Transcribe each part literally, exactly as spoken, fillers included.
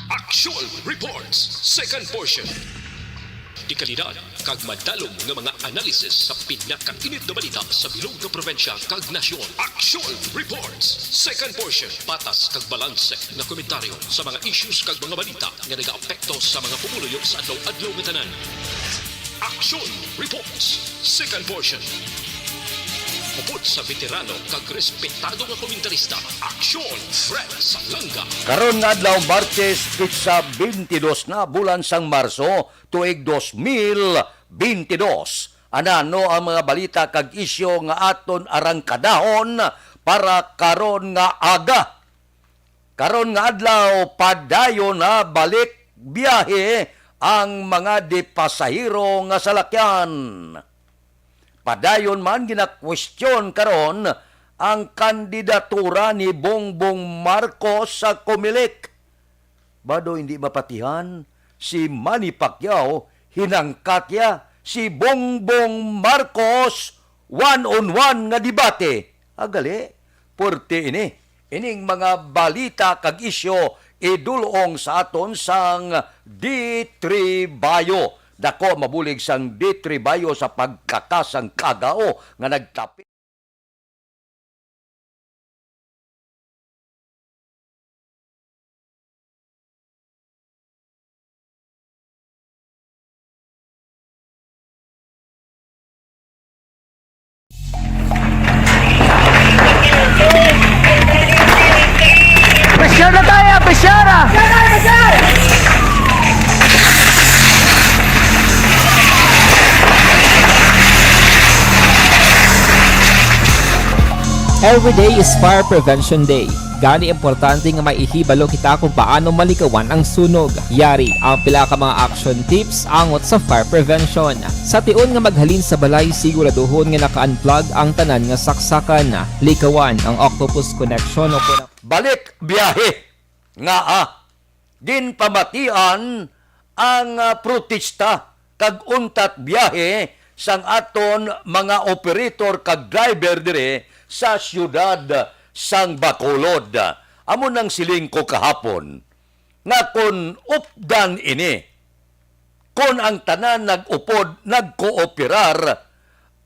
Action Reports, second portion. Dekalidad kag madalom nga mga analysis sa pinakainit nga balita sa bilog nga probinsya kag nasyon. Action Reports, second portion. Patas kag balanse nga komentaryo sa mga issues kag mga balita nga nagaapekto sa mga pumuluyo sa adlaw-adlaw nga tanan. Action Reports, second portion. Upod sa veterano kag respetado nga komentarista, Action Fred Salanga. Karon nga adlaw, Martes, petsa twenty-two na, bulan sang Marso, tuig dos mil twenty-two. Ano ang mga balita kag isyu nga aton arangkadahon para karon nga aga? Karon nga adlaw, padayon na balik biyahe ang mga dipasahero nga salakyan. Padayon man ginakwestiyon karon ang kandidatura ni Bongbong Marcos sa Comelec. Bado hindi mapatihan, si Manny Pacquiao hinangkat ya si Bongbong Marcos one on one nga debate. Agali, puwerte ini. Ining mga balita kag isyu idulong sa aton sang D three Bayo. Dako mabulig sang D three Bayo sa pagkakasang kagao nga nagtapit. Pressure na tayo, pressure na! Every day is Fire Prevention Day. Gani, importante nga may ihibalo kita kung paano malikawan ang sunog. Yari ang pila ka mga action tips angot sa fire prevention. Sa tion nga maghalin sa balay, siguraduhon nga naka-unplug ang tanan nga saksakan. Likawan ang octopus connection o kon Balik biyahe nga, ah, ginpamatian ang, ah, protesta kag untat biyahe sang aton mga operator kag driver diri sa siyudad sang Bacolod. Amo nang siling ko kahapon nga kon updan ini, kon ang tanan nag-upod, nagkooperar,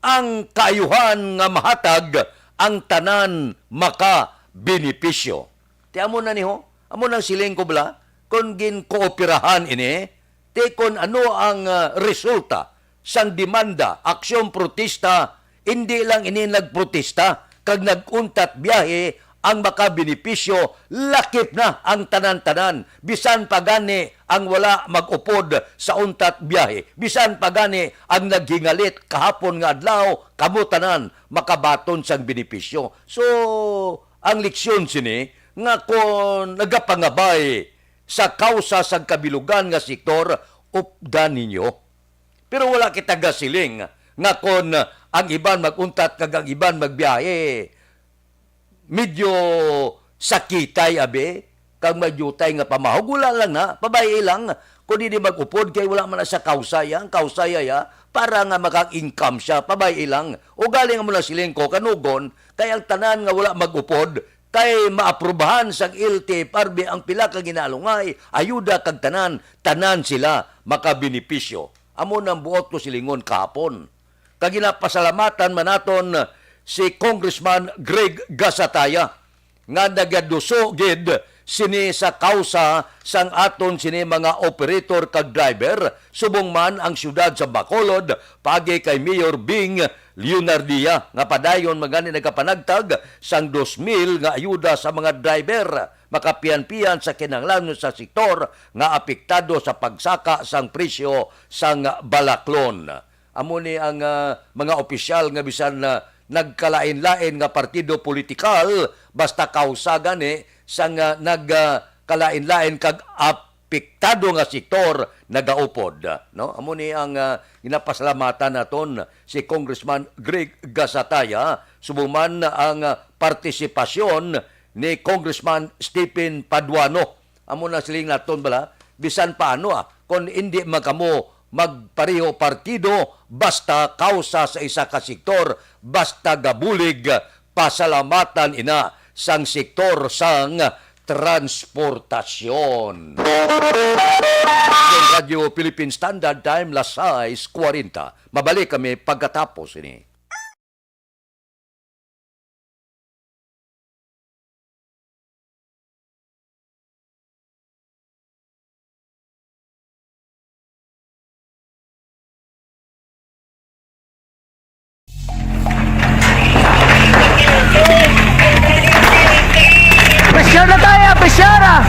ang kaayuhan nga mahatag, ang tanan makabenepisyo. Ti amo na ni ho, amo nang siling ko bala, kon ginkooperahan ini, ti kon ano ang, ah, resulta sang demanda, aksyon, protesta, indi lang ini nagprotesta kag nag-untat biyahe ang makabenepisyo, lakip na ang tanan-tanan, bisan pa gani ang wala mag-upod sa untat biyahe, bisan pa gani ang naghingalit kahapon nga adlaw, kamo tanan makabaton sang benepisyo. So, ang leksyon sini nga kon nagapangabay sa kausa sang kabilugan nga sektor, updan ninyo. Pero wala kita gasiling nga kon ang iban mag-untat kag ang iban magbiyahe, medyo sakitay, abi, kag may diutay nga pamahog. Wala lang na, pabay-i lang. Kung hindi mag-upod, kay wala man na siya kausa ya, ang kausa ya, ya, para nga makag-income siya, pabay-i lang. Ugaling mo na siling ko, kanugon, kay ang tanan nga wala mag-upod, kay maaprubahan sang L T F R B ang pila ka ginaalungay, ayuda kag tanan, tanan sila makabenepisyo. Amo nang buot ko silingon kahapon. Kag ginapasalamatan man naton si Congressman Greg Gasataya nga nagaduso gid sini sa kausa sang aton sini mga operator kag driver, subong man ang siyudad sa Bacolod, paagi kay Mayor Bing Leonardia, nga padayon man gani nagapanagtag sang dos mil nga ayuda sa mga driver makapian-pian sa kinahanglanon sa sektor nga apektado sa pagsaka sang presyo sang balaklon. Amo ni ang, ah, mga opisyal nga bisan, ah, nagkalain-lain nga partido politikal, basta kausa gani sang, ah, nag, ah, kalain-lain kag apektado nga sektor nagaupod, no? Amo ni ang, ah, ginapasalamatan naton si Congressman Greg Gasataya, subong man ang, ah, partisipasyon ni Congressman Stephen Paduano. Amo na siling naton bala, bisan paano, ah, kon indi man kamo magpareho partido, basta kausa sa isa ka sektor, basta gabulig, pasalamatan ina sang sektor sang transportasyon. Sa Radyo Philippine Standard Time, las sais kwarenta. Mabalik kami pagkatapos ini. Pressure na tayo! Pressure na!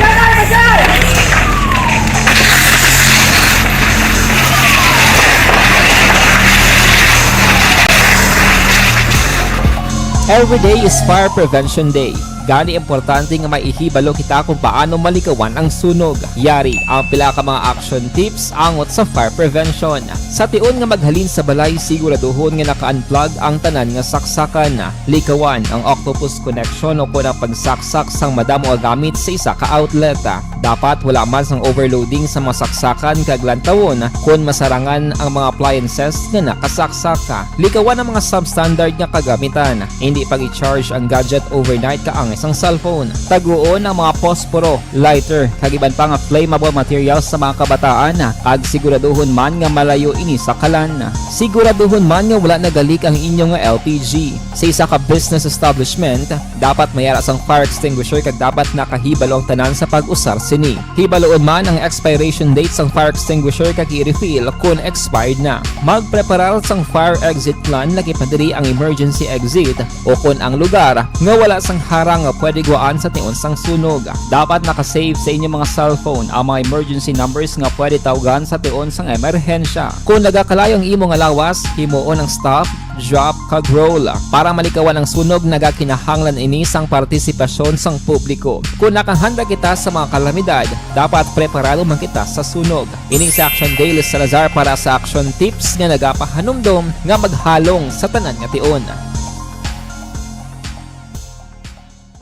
Every day is Fire Prevention Day. Gani, importante nga maihibalo kita kung paano malikawan ang sunog. Yari ang pila ka mga action tips angot sa fire prevention. Sa tion nga maghalin sa balay, siguraduhon nga naka-unplug ang tanan nga saksakan. Likawan ang octopus connection o kon ang pagsaksak sang madamo nga gamit sa isa ka outlet. Dapat wala man sang overloading sa mga saksakan kag lantawon kon masarangan ang mga appliances nga nakasaksak. Likawan ang mga substandard nga kagamitan. Indi pag-i-charge ang gadget overnight kaangay sang cellphone. Taguon ang mga posporo, lighter, kag iban pa nga flammable materials sa mga kabataan, kag siguraduhon man nga malayo ini sa kalan. Siguraduhon man nga wala nagalik ang inyo nga L P G. Sa isa ka business establishment, dapat may ara sang fire extinguisher kag dapat nakahibalo ang tanan sa pag-usar sini. Hibaluon man ang expiration date sang fire extinguisher kag i-refill kon expired na. Magpreparar sang fire exit plan, lakip na diri ang emergency exit o kon ang lugar nga wala sang harang nga pwede gwaan sa tion sang sunog. Dapat naka-save sa inyo mga cellphone ang mga emergency numbers nga pwede tawgan sa tion sang emerhensya. Kon nagakalayo ang imo nga lawas, himuon ang stop, drop, kag roll. Para malikawan ang sunog, nagakinahanglan ini sang partisipasyon sang publiko. Kon nakahanda kita sa mga kalamidad, dapat preparado man kita sa sunog. Ini si Action Daily Salazar para sa Action Tips nga nagapahanumdom nga maghalong sa tanan nga tion.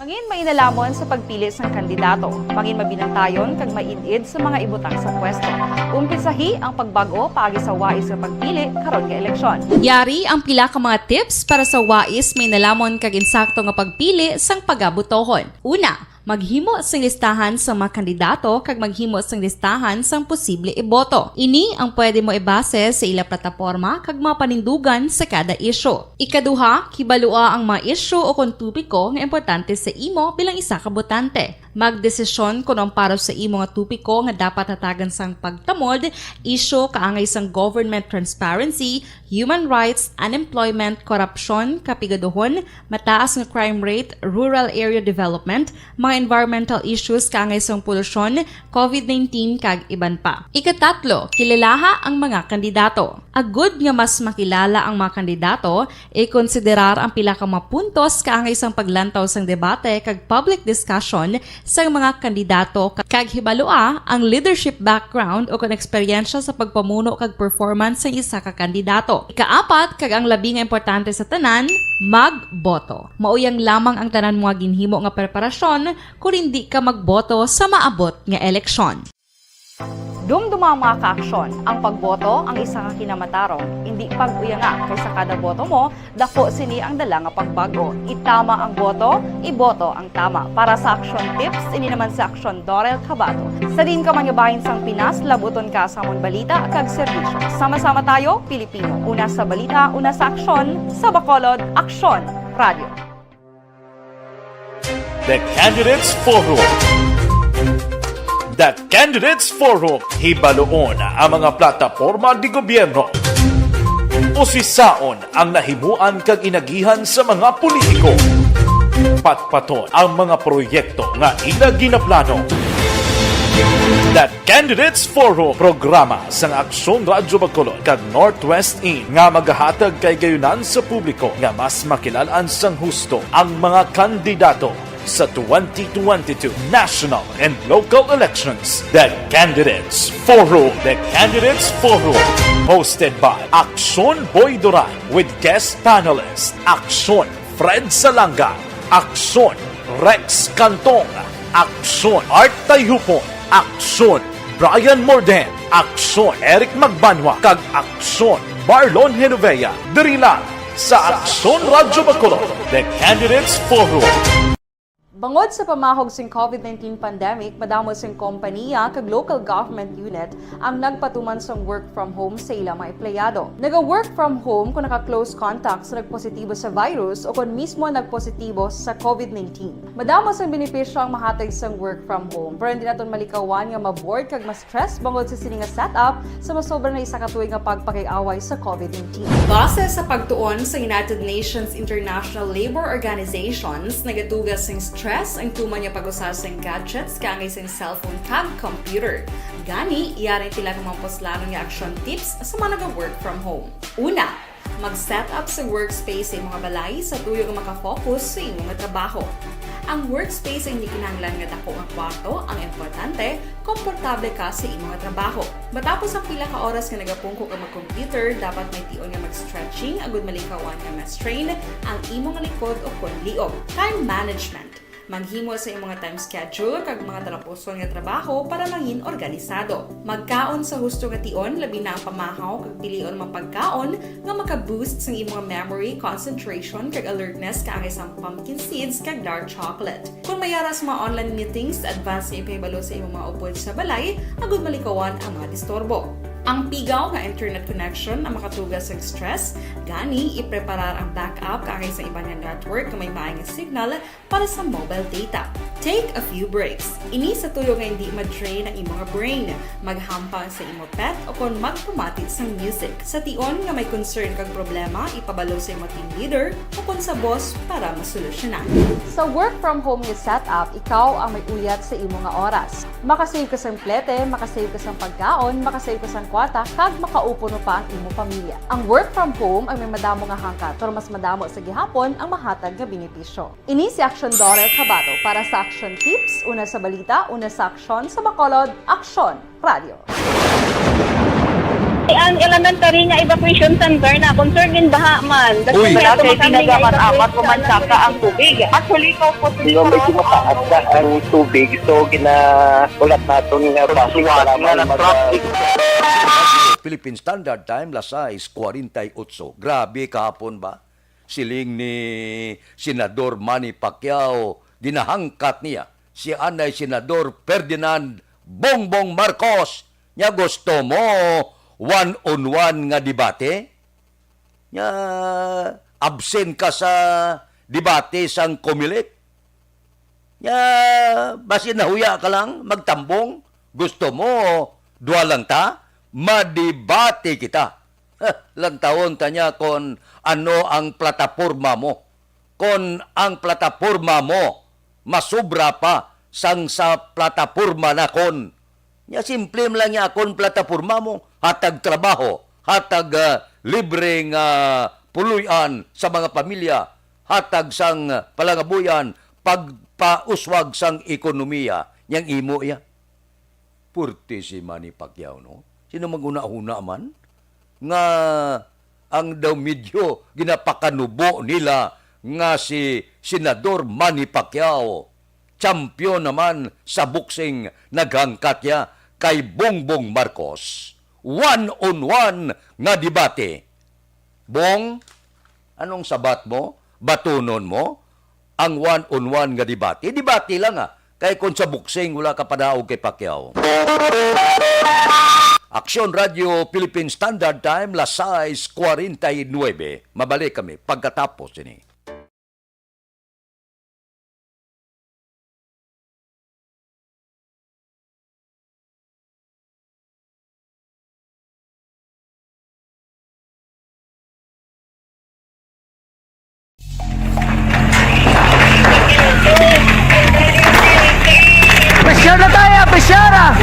Mangin mainalomon sa pagpili sang kandidato. Mangin mabinantayon kag maid-id sa mga ibutang sa pwesto. Umpisahi ang pagbag-o paagi sa wais nga pagpili karon nga eleksyon. Yari ang pila ka mga tips para sa wais, mainalomon kag insakto nga pagpili sang pagabotohon. Una, maghimo sing listahan sang mga kandidato kag maghimo sing listahan sang posible iboto. Ini ang pwede mo ibase sa ila plataporma kag mga panindugan sa kada isyu. Ikaduha, kibalua ang mga isyu o kon topiko nga importante sa imo bilang isa ka botante. Magdesisyon kon ang para sa imo nga topiko nga dapat hatagan sang pagtamod, isyu kaangay sang government transparency, human rights, unemployment, korupsyon, kapigaduhon, mataas nga crime rate, rural area development, mga environmental issues kaangay sang polusyon, covid nineteen, kag iban pa. Ikatatlo, kilalaha ang mga kandidato. Agud nga mas makilala ang mga kandidato, ikonsiderar ang pila ka mga puntos kaangay sang paglantaw sang debate kag public discussion sang mga kandidato, kag hibalua ang leadership background o kon eksperyensya sa pagpamuno kag performance sang isa ka kandidato. Ikaapat, kag ang labi nga importante sa tanan, magboto. Mao yang lamang ang tanan mo nga ginhimo nga preparasyon kon indi ka magboto sa maabot nga eleksyon. Dumduma, mga ka-aksyon, ang pagboto ang isa ka kinamatarong. Indi pag-uyanga, kay sa kada boto mo, daku sini ang dala nga pagbag-o. Itama ang boto, iboto ang tama. Para sa Action Tips, ini naman si Aksyon Dorel Cabato. Sa diin ka man nga bahin sang Pinas, labuton ka sa amon balita kag serbisyo. Sama-sama tayo, Pilipino. Una sa balita, una sa aksyon, sa Bacolod, Aksyon Radio. The Candidates Forum. The Candidates Forum. Hibaluon ang mga plataporma de gobyerno. Usisaon ang nahimuan kag inagihan sa mga politiko. Patpaton ang mga proyekto nga ila ginaplano. The Candidates Forum, programa sang Aksyon Radyo Bacolod kag Northwest In nga magahatag kay gayunan sa publiko nga mas makilal-an sang husto ang mga kandidato sa twenty twenty-two national and local elections. The Candidates Forum. The Candidates Forum, hosted by Aksyon Boy Duran with guest panelist Aksyon Fred Salanga, Aksyon Rex Cantong, Aksyon Art Tayhupon, Aksyon Brian Morden, Aksyon Eric Magbanwa, kag Aksyon Marlon Genovea, diri lang sa Aksyon Radyo Bacolod, The Candidates Forum. Bangod sa pamahog sing COVID nineteen pandemic, madamo sing kompaniya kag local government unit ang nagpatuman sang work from home sa ila mga empleyado. Naga-work from home kung naka-close contact sa nagpositibo sa virus o kon mismo nagpositibo sa COVID nineteen. Madamo sang benepisyo ang mahatag sang work from home, pero hindi naton malikawan nga ma-bored kag ma-stress bangod sa sini nga setup sa masobra na isa ka tuig nga pagpakig-away sa COVID nineteen. Base sa pagtuon sa United Nations International Labour Organizations, nagatuga sing stress ang tuman nga pag-usa sing gadgets kaangay sing cellphone kag computer. Gani, yari tila ka mga puslanon nga action tips sa mga naga-work from home. Una, mag-set up sa workspace sa imong balay sa tuyo nga makafocus sa imong trabaho. Ang workspace ay hindi kinahanglan nga dako nga kwarto ang importante, komportable ka sa imong trabaho. Matapos ang pila ka oras nga nagapungko ka mag-computer, dapat may tion nga mag-stretching agud malikawan nga ma-strain ang imong likod o kon liog. Time management. Maghimo sa imong time schedule kag mga talapuson nga trabaho para mangin organisado. Magkaon sa husto nga tion, labi na ang pamahaw kag pilion mga pagkaon nga maka-boost sang imong memory, concentration, kag alertness kaangay sang pumpkin seeds kag dark chocolate. Kung may ara sa mga online meetings, advance nga ipahibalo sa imong mga upod sa balay agud malikawan ang mga disturbo. Ang pigaw nga internet connection ang makatuga sang stress, gani ipreparar ang backup kaangay sa iban nga network nga may maay nga signal para sa mobile data. Take a few breaks. Ini sa tuyo nga hindi ma-drain ang imo nga brain. Maghampang sa imo pet o kon magpamati sang music. Sa tion nga may concern kag problema, ipabalo sa imo team leader o kon sa boss para masolusyonan. Sa work from home nga setup, ikaw ang may uyat sa imo nga oras. Makasave ka sang plete, makasave ka sang pagkaon, makasave ka sang kwarta, kag makaupod pa ang imo pamilya. Ang work from home ang may madamo nga hangkat, pero mas madamo sa gihapon ang mahatag nga benepisyo. Ini si Aksyon Dorel Cabato para sa Aksyon Tips, una sa balita, una sa aksyon, sa Bacolod, Aksyon Radio. Ang elementary nga evacuation center na concerned in baha man. Uy. Wala kay tinaga man amat o mansaka ang tubig. Actually, ko po. Di ba, medyo mataas na ang tubig, so ginaulat naton nga basi para nga mag- Philippine Standard Time, las sais cuarenta y ocho. Grabe kahapon ba? Siling ni Senador Manny Pacquiao, ginahangkat niya si anay Senador Ferdinand Bongbong Marcos, nya gusto mo one on one nga debate? Nya absent ka sa debate sang Comelec? Nya, basin nahuya ka lang, magtambong. Gusto mo, duha lang ta? Madebate kita. Lantawon ta niya kon ano ang plataporma mo. Kon ang plataporma mo, masubra pa sang sa plataporma nakon. Nya, simple man lang niya akon plataporma mo, hatag trabaho, hatag, ah, libre nga puloy-an sa mga pamilya, hatag sang palangabuyan, pagpauswag sang ekonomiya, niyang imo iya. Purti si Manny Pacquiao, no? Sino maghuna-huna man nga ang daw medyo ginapakanubo nila nga si Senador Manny Pacquiao, champion naman sa boxing, naghangkat niya kay Bongbong Marcos. One on one nga debate. Bong, anong sabat mo? Batunon mo ang one on one nga debate? Debate lang, ah. Kay kung sa boxing, wala ka padaog kay Pacquiao. Aksyon Radio Philippine Standard Time, las sais cuarenta y nueve. Mabalik kami pagkatapos ini. Pressure na tayo, pressure ah!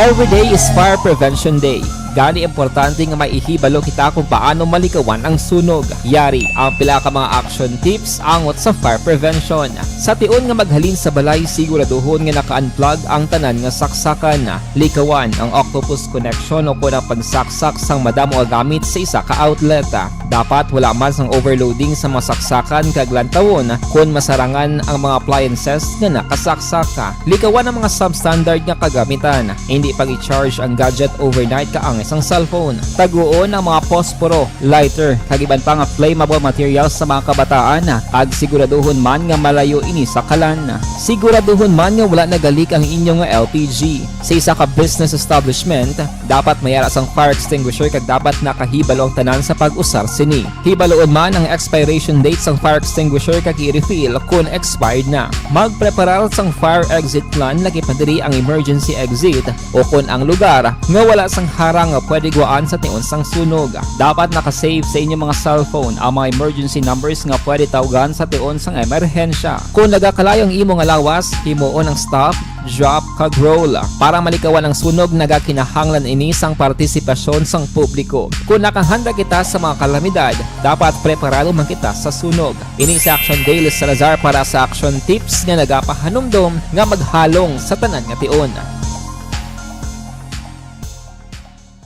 Every day is Fire Prevention Day. Gani, importante nga maihibalo kita kung paano malikawan ang sunog. Yari ang pila ka mga action tips angot sa fire prevention. Sa tion nga maghalin sa balay, siguraduhon nga naka-unplug ang tanan nga saksakan. Likawan ang octopus connection o kon ang pagsaksak sang madamo nga gamit sa isa ka outlet. Dapat wala man sang overloading sa mga saksakan kag lantawon kon masarangan ang mga appliances nga nakasaksak. Likawan ang mga substandard nga kagamitan. Hindi pag-i-charge ang gadget overnight kaangay sang cellphone. Taguon ang mga posporo, lighter, kag iban pa nga flammable materials sa mga kabataan, kag siguraduhon man nga malayo ini sa kalan. Siguraduhon man nga wala nagalik ang inyo nga L P G. Sa isa ka business establishment, dapat may ara sang fire extinguisher kag dapat nakahibalo ang tanan sa pag-usar sini. Hibaloon man ang expiration date sang fire extinguisher kag i-refill kon expired na. Magpreparar sang fire exit plan, lakip na diri ang emergency exit o kon ang lugar nga wala sang harang nga pwede guwaan sa tion sang sunog. Dapat naka-save sa inyo mga cellphone ang mga emergency numbers nga pwede tawgan sa tion sang emerhensya. Kon nagakalayo ang imo nga lawas, himuon ang stop, drop, kag roll. Para malikawan ang sunog, nagakinahanglan ini sang partisipasyon sang publiko. Kon nakahanda kita sa mga kalamidad, dapat preparado man kita sa sunog. Ini si Action Dale Salazar para sa Action Tips nga nagapahanumdom nga maghalong sa tanan nga tion.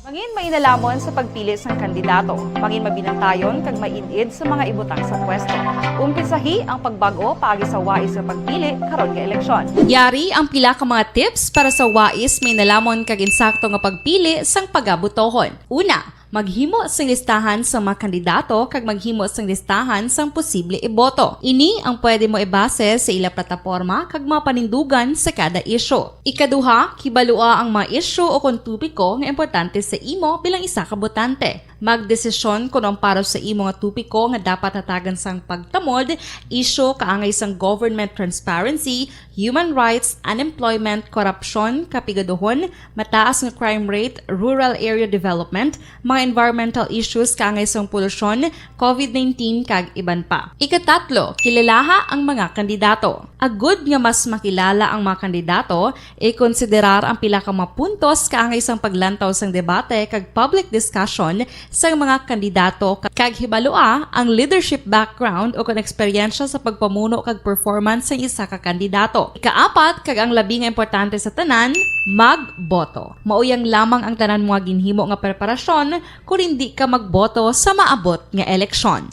Mangin mainalomon sa pagpili sang kandidato. Mangin mabinantayon kag maid-id sa mga ibutang sa pwesto. Umpisahi ang pagbag-o paagi sa wais nga pagpili karon nga eleksyon. Yari ang pila ka mga tips para sa wais, mainalomon kag insakto nga pagpili sang pagabotohon. Una, maghimo sing listahan sa mga kandidato kag maghimo sing listahan sang posible iboto. Ini ang pwede mo ibase sa ila plataporma kag mga panindugan sa kada isyu. Ikaduha, kibalua ang mga isyu o kon topiko nga importante sa imo bilang isa ka botante. Magdesisyon kon ang para sa imo nga topiko nga dapat hatagan sang pagtamod, isyu kaangay sang government transparency, human rights, unemployment, korupsyon, kapigaduhon, mataas nga crime rate, rural area development, mga environmental issues kaangay sang polusyon, covid nineteen, kag iban pa. Ikatatlo, kilalaha ang mga kandidato. Agud nga mas makilala ang mga kandidato, ikonsiderar ang pila ka mga puntos kaangay sang paglantaw sang debate kag public discussion sang mga kandidato, kag hibalua ang leadership background o kon eksperyensya sa pagpamuno kag performance sang isa ka kandidato. Ikaapat, kag ang labi nga importante sa tanan, magboto. Mauyang lamang ang tanan mo nga ginhimo nga preparasyon kon indi ka magboto sa maabot nga eleksyon.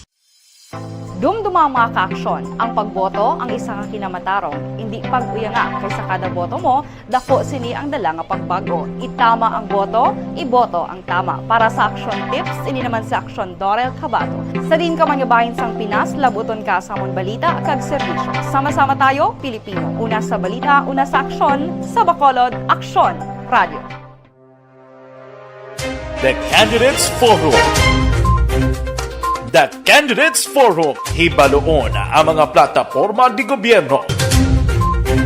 Dumduma ang mga kaaksyon. Ang pagboto ang isa ka kinamatarong. Indi pag-uyanga, kay sa kada boto mo, dako sini ang dala nga pagbag-o. Itama ang boto, iboto ang tama. Para sa Action Tips, ini naman si Action Dorel Cabato. Sa diin ka man nga bahin sang Pinas, labuton ka sa amon balita kag serbisyo. Sama-sama tayo, Pilipino. Una sa balita, una sa aksyon, sa Bacolod, Aksyon Radio. The Candidates Forum. The Candidates Forum. Hibaluon ang mga plataporma de gobyerno.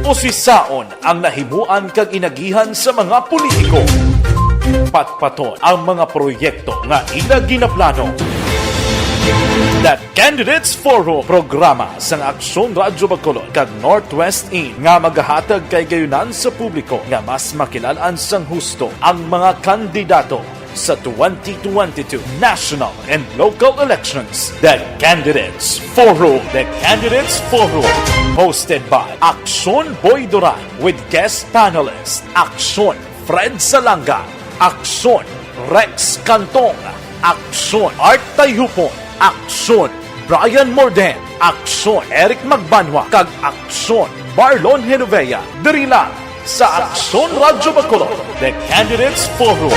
Usisaon ang nahimuan kag inagihan sa mga politiko. Patpaton ang mga proyekto nga ila ginaplano. The Candidates Forum, programa sang Aksyon Radyo Bacolod kag Northwest In nga magahatag kahigayonan sa publiko nga mas makilal-an sang husto ang mga kandidato sa twenty twenty-two national and local elections. The Candidates Forum. The Candidates Forum, hosted by Aksyon Boy Duran with guest panelist Aksyon Fred Salanga, Aksyon Rex Cantong, Aksyon Art Tayhupon, Aksyon Brian Morden, Aksyon Eric Magbanwa, kag Aksyon Marlon Genovea, diri lang sa Aksyon Radyo Bacolod, The Candidates Forum.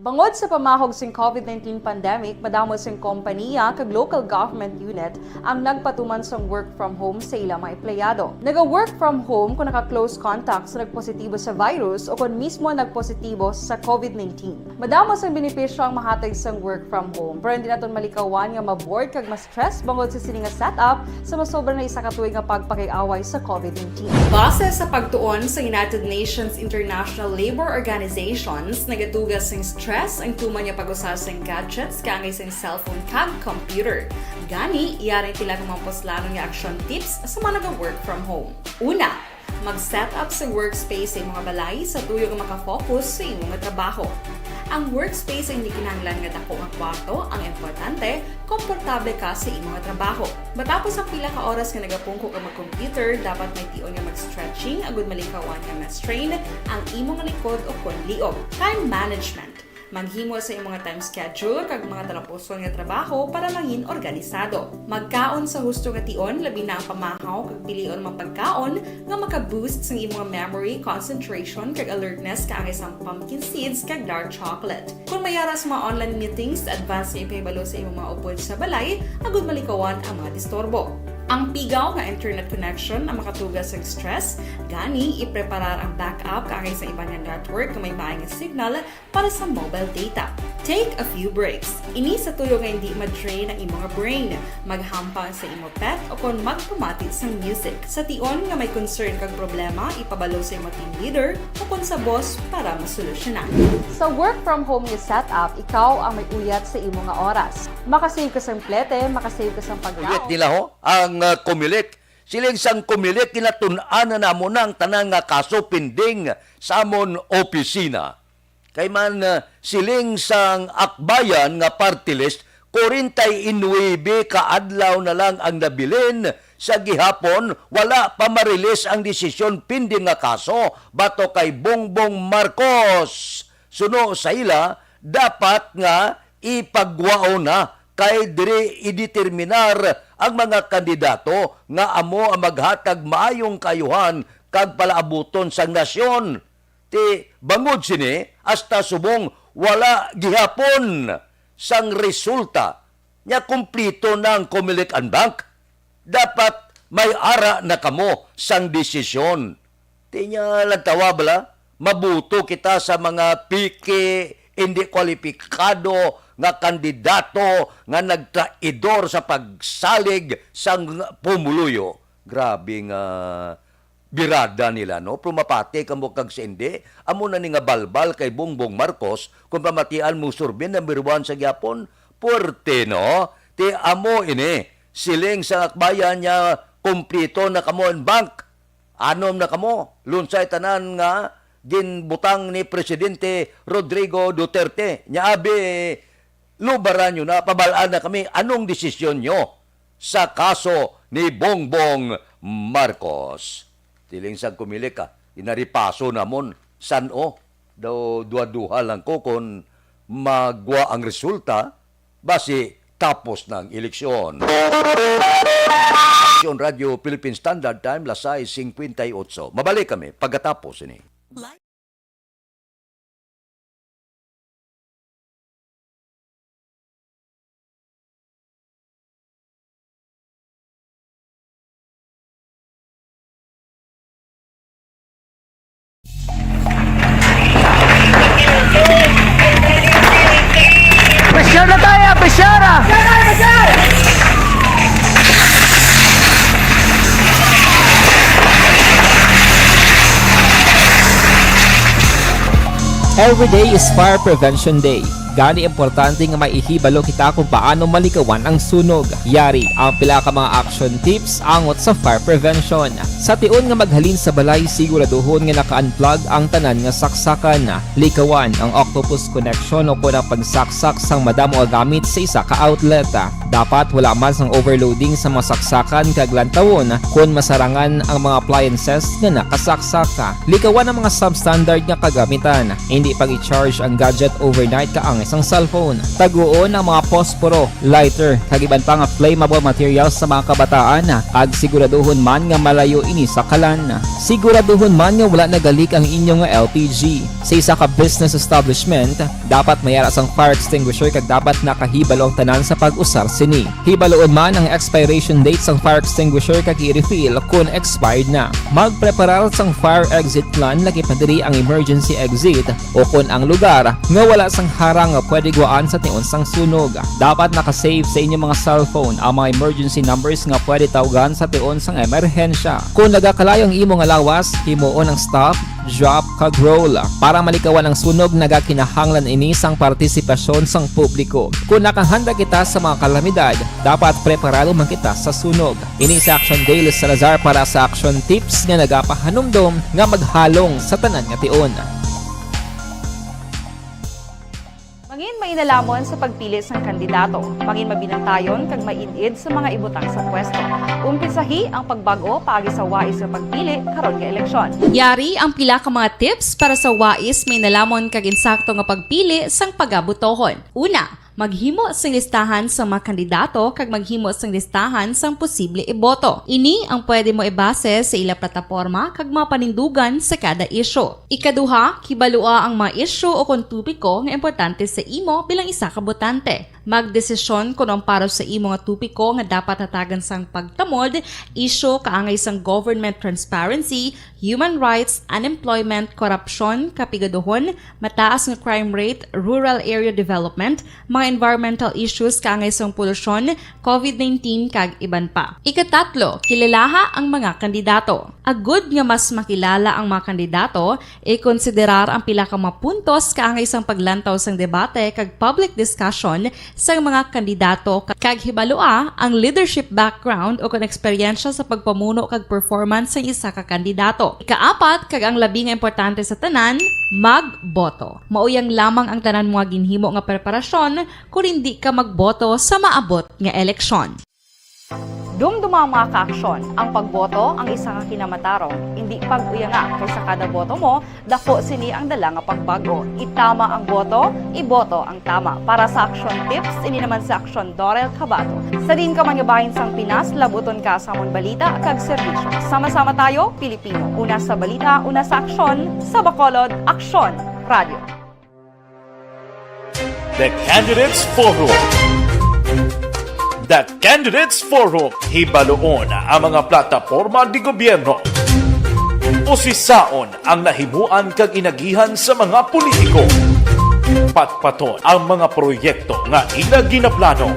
Bangod sa pamahog sing covid nineteen pandemic, madamo sing kompaniya kag local government unit ang nagpatuman sang work from home sa ila mga empleyado. Naga-work from home kung naka-close contact sa nagpositibo sa virus o kon mismo nagpositibo sa covid nineteen. Madamo sang benepisyo ang mahatag sang work from home, pero hindi naton malikawan nga ma-bored kag ma-stress bangod sa sini nga setup sa masobra na isa ka tuig nga pagpakig-away sa covid nineteen. Base sa pagtuon sa United Nations International Labour Organizations, nagatuga sing stress ang tuman nga pag-usa sing gadgets kaangay sing cellphone kag computer. Gani, yari ang pila ka mga puslanon nga action tips sa mga naga-work from home. Una, mag-set up sa workspace sa imo nga balay sa tuyo nga makafocus sa imo nga trabaho. Ang workspace ay hindi kinahanglan nga dako nga kwarto, ang importante, komportable ka sa imo nga trabaho. Matapos ang pila ka oras nga nagapungko ka mag-computer, dapat may tion nga mag-stretching agud malikawan nga ma-strain ang imo nga likod o kon liog. Time management. Maghimo sa imo nga time schedule kag mga talapuson nga trabaho para mangin organisado. Magkaon sa husto nga tion, labi na ang pamahaw kag pilion ang mga pagkaon nga maka-boost sang imo nga memory, concentration, kag alertness kaangay sang pumpkin seeds kag dark chocolate. Kon may ara sa mga online meetings, advance nga ipahibalo sa imong mga upod sa balay agud malikawan ang mga disturbo. Ang pigaw nga internet connection ang makatuga sa stress, gani ipreparar ang backup kaangay sa iban nga network nga may maay nga signal para sa mobile data. Take a few breaks. Ini sa tuyo nga hindi ma-drain ang imo nga brain. Maghampang sa imo pet o kon magpamati sang music. Sa tion nga may concern kag problema, ipabalo sa imo team leader o kon sa boss para masolusyonan. Sa work from home nga setup, ikaw ang may uyat sa imo nga oras. Makasave ka sang plete, makasave ka sang Ulit paglaom. Nila ho ang uh, Comelec. Siling sang Comelec, ginatun-an na namo na ang tanan nga kaso pending sa amon opisina. Kay man, ah, siling sang Akbayan nga party list, kwarenta y nuebe ka adlaw na lang ang nabilin. Sa gihapon, wala pa marilis ang desisyon pending nga kaso batok kay Bongbong Marcos. Suno sa ila, dapat nga ipagwaon na kay diri ideterminar ang mga kandidato nga amo ang maghatag maayong kaayuhan kag palaabuton sang nasyon. Ti bangod sini, hasta subong wala gihapon sang resulta, nya kumplito na ang Comelec en banc. Dapat may ara na kamo sang desisyon. Ti nya lang tawa bala, mabuto kita sa mga piki, hindi kwalipikado nga kandidato nga nagtraidor sa pagsalig sang pumuluyo. Grabe nga birada nila, no? Pero mapati kamo kag sindi, amo na ni nga balbal kay Bongbong Marcos, kung pamatian mo survey number one sa gyapon, puwerte, no? Ti amo ini, siling sa Akbayan niya, kumplito na kamo in bank. Anom na kamo, lunsay tanan nga ginbutang ni Presidente Rodrigo Duterte. Nya abi, lubaran nyo na, pabal-an na kami, anong desisyon nyo sa kaso ni Bongbong Marcos? Tiling sang Comelec, ah, inaripaso namon, san-o? Daw duha-duha lang ko kon magwa ang resulta, basi tapos na ang eleksyon. Radyo Philippine Standard Time, las sais cincuenta y ocho. Mabalik kami pagkatapos ini. Pressure na tayo, pressure ah! Every day is Fire Prevention Day. Gani, importante nga may ihibalo kita kung paano malikawan ang sunog. Yari ang pila ka mga action tips angot sa fire prevention. Sa tion nga maghalin sa balay, siguraduhon nga naka-unplug ang tanan nga saksakan. Likawan ang octopus connection o kon ang pagsaksak sang madamo nga gamit sa isa ka outlet. Dapat wala man sang overloading sa mga saksakan kag lantawon kon masarangan ang mga appliances nga nakasaksak. Likawan ang mga substandard nga kagamitan. Hindi pag-i-charge ang gadget overnight kaangay sang cellphone. Taguon ang mga posporo, lighter, kag iban pa nga flammable materials sa mga kabataan, kag siguraduhon man nga malayo ini sa kalan. Siguraduhon man nga wala nagalik ang inyo nga L P G. Sa isa ka business establishment, dapat may ara sang fire extinguisher kag dapat nakahibalo ang tanan sa pag-usar sini. Hibaloon man ang expiration date sang fire extinguisher kag i-refill kon expired na. Magpreparar sang fire exit plan, lakip na diri ang emergency exit o kon ang lugar nga wala sang harang nga pwede gwaan sa tion sang sunog. Dapat naka-save sa inyo mga cellphone ang mga emergency numbers nga pwede tawgan sa tion sang emerhensya. Kon nagakalayo ang imo nga lawas, himuon ang stop, drop, kag roll. Para malikawan ang sunog, nagakinahanglan ini sang partisipasyon sang publiko. Kon nakahanda kita sa mga kalamidad, dapat preparado man kita sa sunog. Ini si Action Dale Salazar para sa Action Tips nga nagapahanumdom nga maghalong sa tanan nga tion. Mainalamon sa pagpili sang kandidato, mangin mabinantayon kag maid-id sa mga ibutang sa pwesto. Umpisahi ang pagbag-o paagi sa wais nga pagpili karon nga eleksyon. Yari ang pila ka mga tips para sa wais, mainalamon kag insakto nga pagpili sang pagabotohon. Una, maghimo sing listahan sa mga kandidato kag maghimo sing listahan sang posible iboto. Ini ang pwede mo ibase sa ila plataporma kag mga panindugan sa kada isyu. Ikaduha, kibalua ang mga isyu o kon topiko nga importante sa imo bilang isa ka botante. Magdesisyon kon ang para sa imo nga topiko nga dapat hatagan sang pagtamod, isyu kaangay sang government transparency, human rights, unemployment, korupsyon, kapigaduhon, mataas nga crime rate, rural area development, mga environmental issues kaangay sang polusyon, covid nineteen, kag iban pa. Ikatatlo, kilalaha ang mga kandidato. Agud nga mas makilala ang mga kandidato, ikonsiderar ang pila ka mga puntos kaangay sang paglantaw sang debate kag public discussion sang mga kandidato, ka-, kag hibalua ang leadership background o kon eksperyensya sa pagpamuno kag performance sang isa ka kandidato. Ikaapat, kag ang labi nga importante sa tanan, magboto. Mao yang lamang ang tanan mo nga ginhimo nga preparasyon kon hindi ka magboto sa maabot nga eleksyon. Dumduma ang mga kaaksyon. Ang pagboto ang isa ka kinamatarong. Indi pag-uyanga, kay sa kada boto mo, dako sini ang dala nga pagbag-o. Itama ang boto, iboto ang tama. Para sa Aksyon Tips, ini naman si Aksyon Dorel Cabato. Sa diin ka man nga bahin sang Pinas, labuton ka sa amon balita kag serbisyo. Sama-sama tayo, Pilipino. Una sa balita, una sa aksyon, sa Bacolod, Aksyon Radio. The Candidates Forum. The Candidates Forum, hibaluon ang mga plataporma di gobyerno. Usisaon ang nahimuan kag inagihan sa mga politiko. Patpaton ang mga proyekto nga ila ginaplano.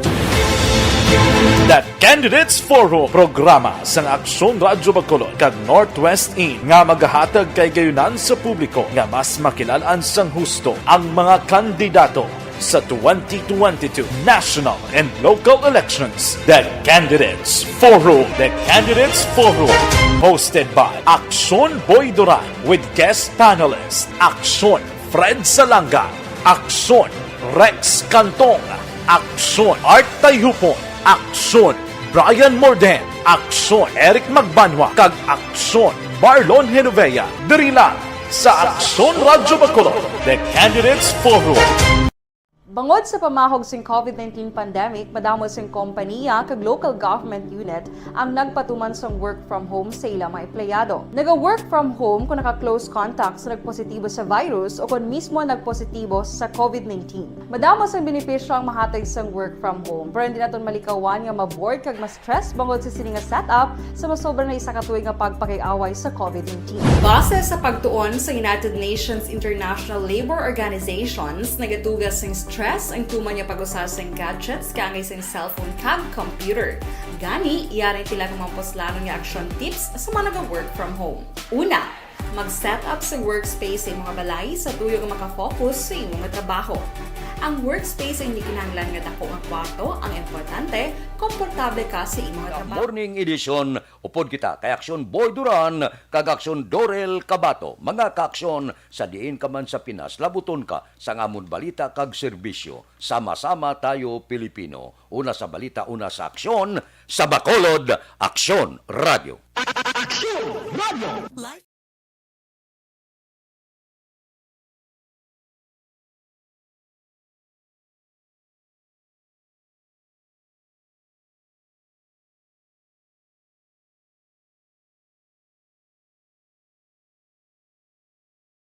The Candidates Forum, programa sang Aksyon Radyo Bacolod kag Northwest In nga magahatag kay gayunan sa publiko nga mas makilal-an sang husto ang mga kandidato sa twenty twenty-two national and local elections. The Candidates Forum. The Candidates Forum, hosted by Aksyon Boy Duran with guest panelist Aksyon Fred Salanga, Aksyon Rex Cantong, Aksyon Art Tayhupon, Aksyon Brian Morden, Aksyon Eric Magbanwa, kag Aksyon Marlon Genovea, diri lang sa Aksyon Radyo Bacolod, The Candidates Forum. Bangod sa pamahog sing covid nineteen pandemic, madamo sing kompaniya kag local government unit ang nagpatuman sang work from home sa ila mga empleyado. Naga-work from home kung naka-close contact sa nagpositibo sa virus o kon mismo nagpositibo sa covid nineteen. Madamo sang benepisyo ang mahatag sang work from home, pero hindi naton malikawan nga ma-bored kag ma-stress bangod sa sini nga setup sa masobra na isa ka tuig nga pagpakig-away sa covid nineteen. Base sa pagtuon sa United Nations International Labor Organizations, nagatuga sing stress ang tuman nga pag-usa sing gadgets kaangay sing cellphone kag computer. Gani, yari ang pila ka mga puslanon nga action tips sa mga naga-work from home. Una, mag-set up sa workspace sa imo nga balay sa tuyo nga makafocus sa imo nga trabaho. Ang workspace ay hindi kinahanglan nga dako nga kwarto, ang importante, komportable ka sa imo nga trabaho. Morning edition, upod kita kay Aksyon Boy Duran kag Aksyon Dorel Cabato. Mga kaaksyon, sa diin ka man sa Pinas, labuton ka sa amon balita kag serbisyo. Sama-sama tayo, Pilipino. Una sa balita, una sa aksyon, sa Bacolod, Aksyon Radio. Aksyon Radio.